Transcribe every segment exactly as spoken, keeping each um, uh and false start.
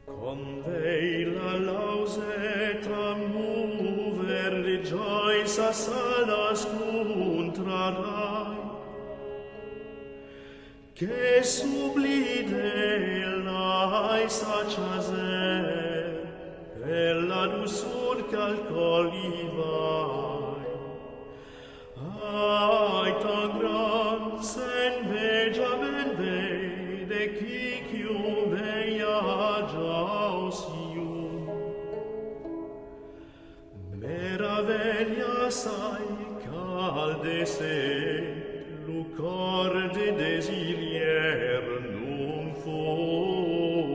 Convei la lauxe ta muver de gioia sa las cuntrarai, che sublide lai sa ciaser, per la dulsur che al colivai. Ai, ta gran se 'nvegia ben vede chi chiuveia già o Signor. Meraveglias ai che al desed lu cor de desirier nun fun.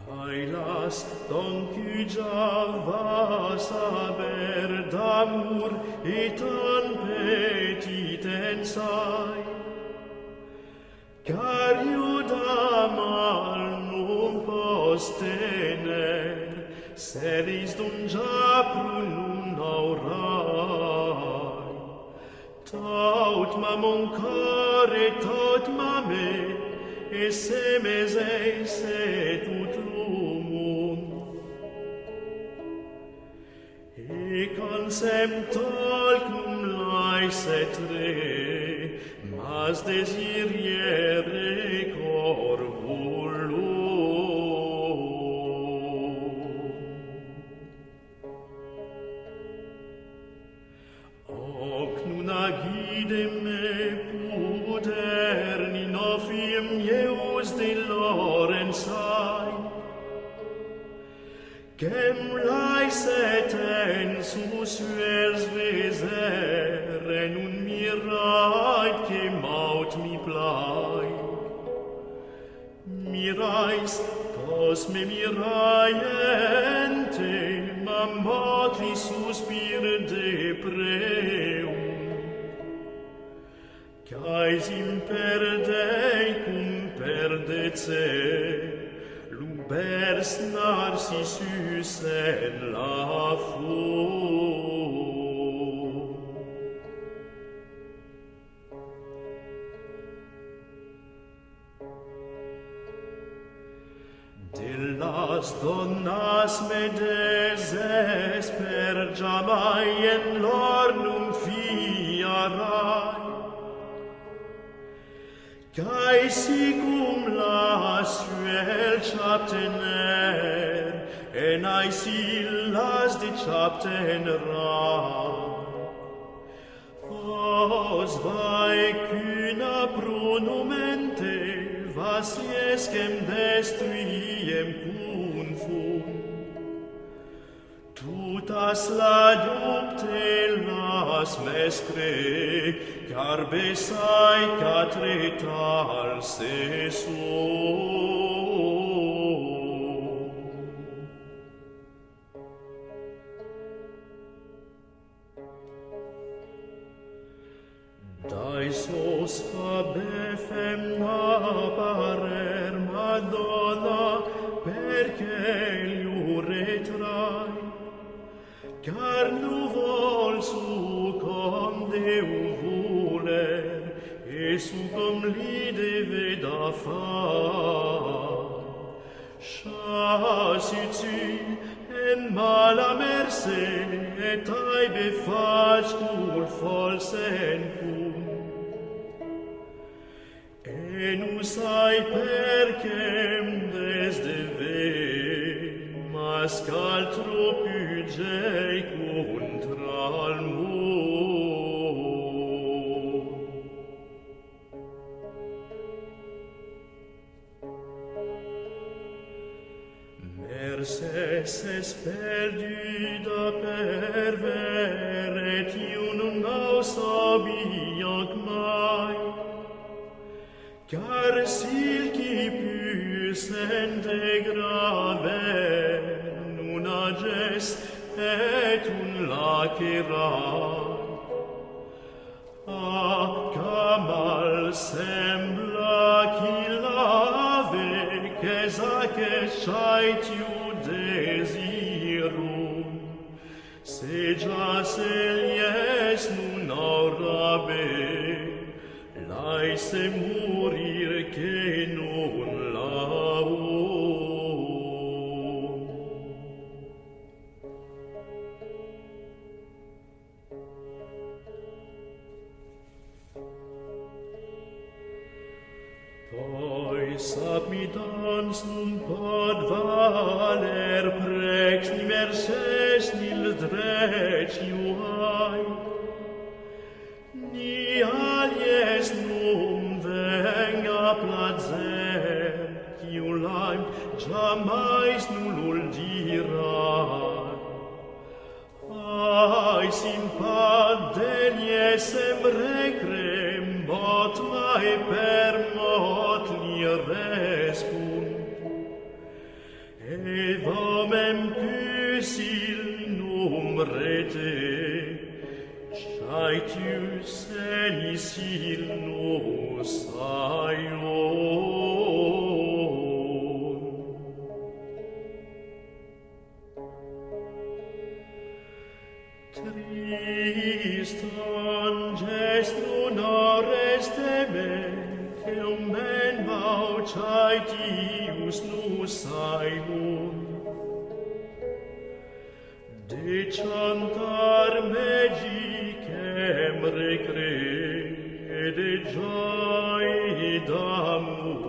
Ai, las doncugia va saber d'amur e tan petitensai, car iuda mal nun pos tener, se lis dun già prun nun aurai. Taut ma mon core, taut ma me, e se mesese tut lu mund. E can sem tal cum lai se tre, mas desiriere corvul lum. Hoc nunc agidem me puder, ni no fim ieus de lorensai, quem laisset tensus sues vesere, nun mirait che maut mi plai. Mirais, cos me mirai ente, ma moti suspir de preum. Caesim per Dei cum per de ce, lu bers Narcissus en la fum. De las donnas me desesper giamai, en lor nun fiarai. Cae sicum las suel ciap tener, e nai si las de ciap tenrai. Os vae cuna prunumente, va si escem destruiem cun fum. Tutas la dupte las mescre, car besai catre tal se sum. Dai sos fabe femna parer Madona, perche lu retrai, car nu vol sucom Deu vuler, e sucom li deve da far. Sasi ci en mala merse, et aibe faci cul fol sen cum. E nu sai perche desdevem, mas ch'altro pugei cuntra al mund. Merses es perduda per ver, et iu nun au sabiac mai, car sil chi pussent e graver nun ages et un lacherai. Ah, ca mal sembla chi la vec Esa che s-ai tiu deziru, se già selj es nu n-au rabe, lai-se murir che nu l-au. Poi sap mi dans nu-nd pot valer preks ni merses ni-l drets iu ai. Ni alii es nu-nd vengh a plazer, iu laim giamais nu-l uldirai. Ai simpat de-lj e se-m recree, mot mai per mot li respund. E va mem pusil num rete, s-ai tiu senisil nu s-ai un. Tristan ges nu n-areste me, che un men mau s-ai tiu s-nu s-ai un. De ciantar me gi che-m recree, de gioi damu